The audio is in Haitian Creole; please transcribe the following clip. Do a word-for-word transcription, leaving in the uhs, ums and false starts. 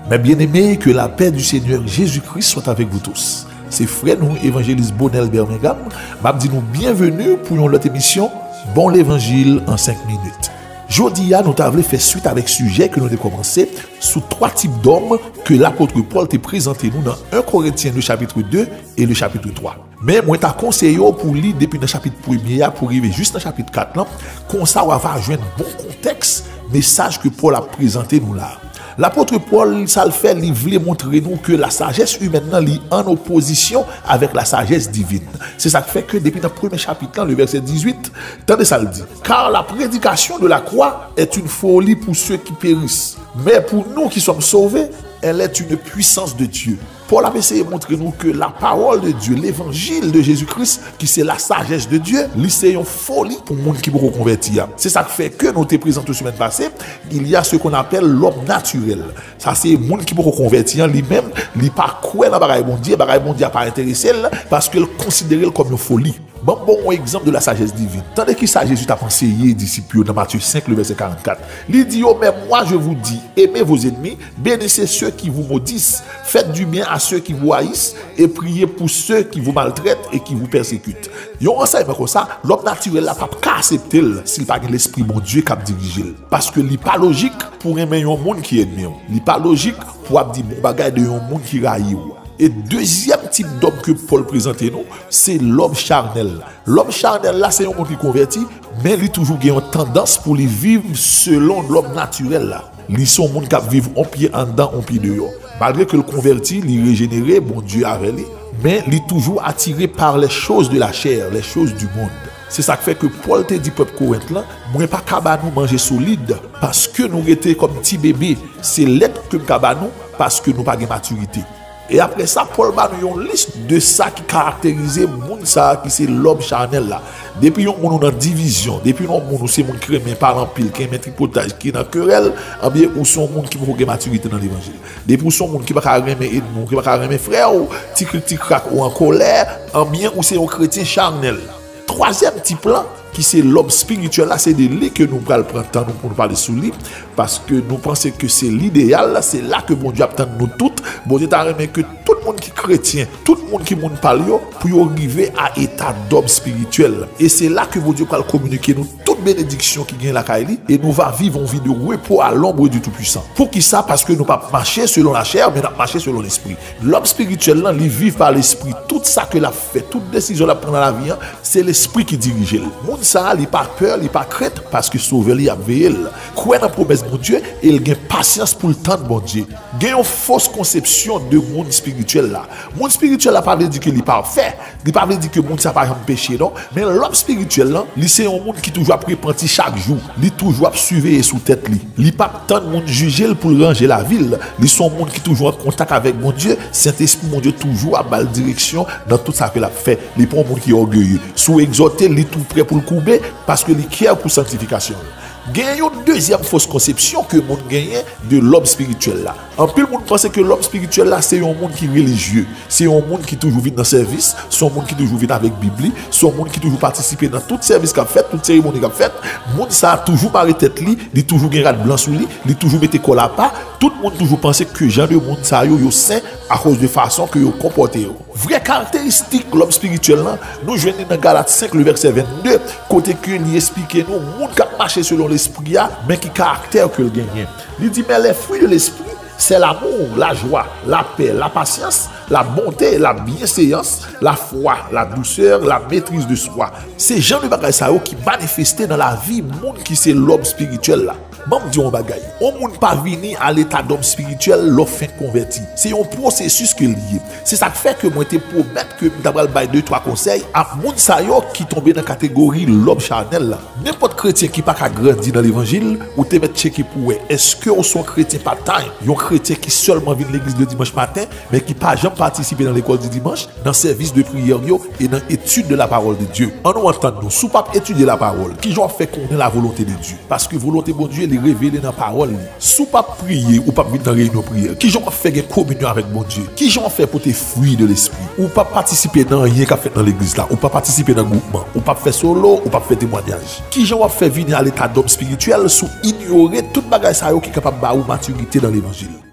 Mes bien-aimés, que la paix du Seigneur Jésus-Christ soit avec vous tous. Se frè nou, Evanjelis Bonel Bermingam, m ap di nou byenveni pou yon lòt emisyon Bon Levanjil an senk minit. Jodi a, nou ta vle fè swit avèk sijè ke nou te kòmanse sou twa tip dòm ke lapot Pòl te prezante nou nan en Korentyen le chapitre deux et le chapitre trois. Men mwen ta konseye w pou li depi nan chapit premye a pou rive jis nan chapit kat lan, konsa w a va jwenn bon kontèks mesaj ke Pòl ap prezante nou la. Lapot Pòl, sa l fè, li vle montre nou ke la sajès imèn nan, li an opozisyon avèk la sajès divin. Se sa k fè ke depi nan premye chapit lan, le vèsè dizuit, tande sa l di, Car la prédication de la croix est une folie pour ceux qui périssent, mais pour nous qui sommes sauvés, elle est une puissance de Dieu. Pòl ap eseye montre nou ke la parole de Dieu, l'évangile de Jésus-Christ, ki se la sagesse de Dieu, li se yon foli pou moun ki poko konvèti a. Se sa k fè ke nou te prezante semèn pase, il y a ce qu'on appelle l'homme naturel. Sa se moun ki poko konvèti an, li menm, li pa kwè nan bagay Bondye, bagay Bondye a pa enterese l, paske l konsidere l kòm yon foli. Ban m ba w yon egzanp de la sagesse divine. Tande ki sa Jezi t ap anseye disip yo nan Matye senk, le vèsè karannkat. Li di yo, Mais moi je vous dis, aimez vos ennemis, bénissez ceux qui vous maudissent, faites du bien à ceux qui vous haïssent, et priez pour ceux qui vous maltraitent et qui vous persécutent. Yon ansèyman konsa, lòm natirèl la p ap ka aksepte l si l pa gen Lespri Bondye k ap dirije l. Paske li pa lojik pou renmen yon moun ki ènmi w. Li pa lojik pou w ap di bon bagay de yon moun ki rayi w. E dezyèm tip dòm ke Pòl prezante nou, se lòm chanèl. Lòm chanèl la, se yon moun ki konvèti, men li toujou gen yon tandans pou li viv selon lòm natirèl la. Li se yon moun k ap viv on pye anndan, on pye deyò. Malgre ke l konvèti, li rejenere, Bondye avè li, men li toujou atire par les choses de la chair, les choses du monde. Se sa k fè ke Pòl te di pèp Korent lan, mwen pa ka ba nou manje solid, paske nou rete kòm ti bebe, se lèt ke m ka ba nou, paske nou pa gen matirite. E apre sa, Pòl ba nou yon lis de sa ki karakterize moun sa a ki se lòm chanèl la. Depi yon moun ou nan divizyon, depi yon moun ou se moun ki renmen pale anpil, ki renmen tripotaj, ki nan kerèl, anbyen ou se yon moun ki poko gen matirite nan levanjil. Depi ou se yon moun ki pa ka renmen ènmi w, ki pa ka renmen frè w, ti krik ti krak ou an kòlè, anbyen ou se yon kretyen chanèl. Twazyèm tip lan, ki se lòm espirityèl la, se de li ke nou pral pran tan nou pou nou pale sou li, paske nou panse ke se lideyal, se la ke Bondye ap tann nou tout. Bondye ta renmen ke tout moun ki kretyen, tout moun ki moun pa l yo, pou yo rive a eta dòm espirityèl. E se la ke Bondye pral kominike nou tout benediksyon ki gen lakay li, e nou va viv yon vi de repo a lonbre du Tout-Puissant. Poukisa? Paske nou p ap mache selon lachè, men n ap mache selon Lespri. Lòm espirityèl lan, li viv pa Lespri. Tout sa ke l ap fè, tout desizyon l ap pran nan lavi an, se Lespri ki dirije l. Moun sa a, li pa pè, li pa krent, paske Sovè li ap veye l. Kwè nan pwomès Bondye e l gen pasyans pou l tann Bondye. Gen yon fos konsepsyon de moun espirityèl la. Moun espirityèl la pa vle di ke li pafè, li pa vle di ke moun sa pa janm peche non, men lòm espirityèl lan, li se yon moun ki toujou ap repanti chak jou, li toujou ap siveye sou tèt li. Li p ap tann moun jije l pou l ranje lavi l. Li se yon moun ki toujou an kontak avèk Bondye. Sentespri Bondye toujou ap ba l direksyon nan tout sa ke l ap fè. Li pa yon moun ki ògeye. Si w egzòte l, li tou prè pou l koube, paske li kè pou sanktifikasyon l. Gen yon dezyèm fos konsepsyon ke moun genyen de lòm espirityèl la. Anpil moun panse ke lòm espirityèl la se yon moun ki relijye, se yon moun ki toujou vin nan sèvis, se yon moun ki toujou vin avèk Bib li, se yon moun ki toujou patisipe nan tout sèvis k ap fèt, tout seremoni k ap fèt. Moun sa a toujou mare tèt li, li toujou gen rad blan sou li, li toujou mete kò l apa. Tout moun toujou panse ke jan de moun sa yo, yo sen akoz de fason ke yo konpòte yo. Vrè karakteristik lòm espirityèl lan, nou jwenn li nan Galat senk, le vèsè vennde, kote ke li esplike nou moun k ap mache selon Lespri a, men ki karaktè ke l genyen. Li di, Mais les fruits de l'esprit, c'est l'amour, la joie, la paix, la patience, la bonté, la bienséance, la foi, la douceur, la maîtrise de soi. Se jan de bagay sa yo ki manifeste nan lavi moun ki se lòm espirityèl la. Ban m di w yon bagay. Yon moun pa vini a leta dòm espirityèl lè w fenk konvèti. Se yon pwosesis ke l ye. Se sa k fè ke mwen te pwomèt ke m ta pral bay de twa konsèy a moun sa yo ki tonbe nan kategori lòm chanèl la. Nenpòt kretyen ki pa ka grandi nan levanjil, ou te mèt tcheke pou wè èske w se yon kretyen part-time, yon kretyen ki sèlman vin legliz le dimanch maten, men ki pa janm patisipe nan lekòl di dimanch, nan sèvis de priyè yo e nan etid de la parole de Dieu. Ann nou antann nou, si w p ap etidye lapawòl, kijan w ap fè konnen la volonté de Dieu? Paske volonte Bondye, li revele nan pawòl li. Si w p ap priye, ou p ap vin nan reyinyon priyè. Kijan w ap fè gen kominyon avèk Bondye? Kijan w ap fè pote fwi de lespri? Ou p ap patisipe nan anyen k ap fèt nan legliz la. Ou p ap patisipe nan gwoupman. Ou p ap fè solo, ou p ap fè temwayaj. Kijan w ap fè vini a leta dòm espirityèl si w inyore tout bagay sa yo ki kapab ba ou matirite nan levanjil?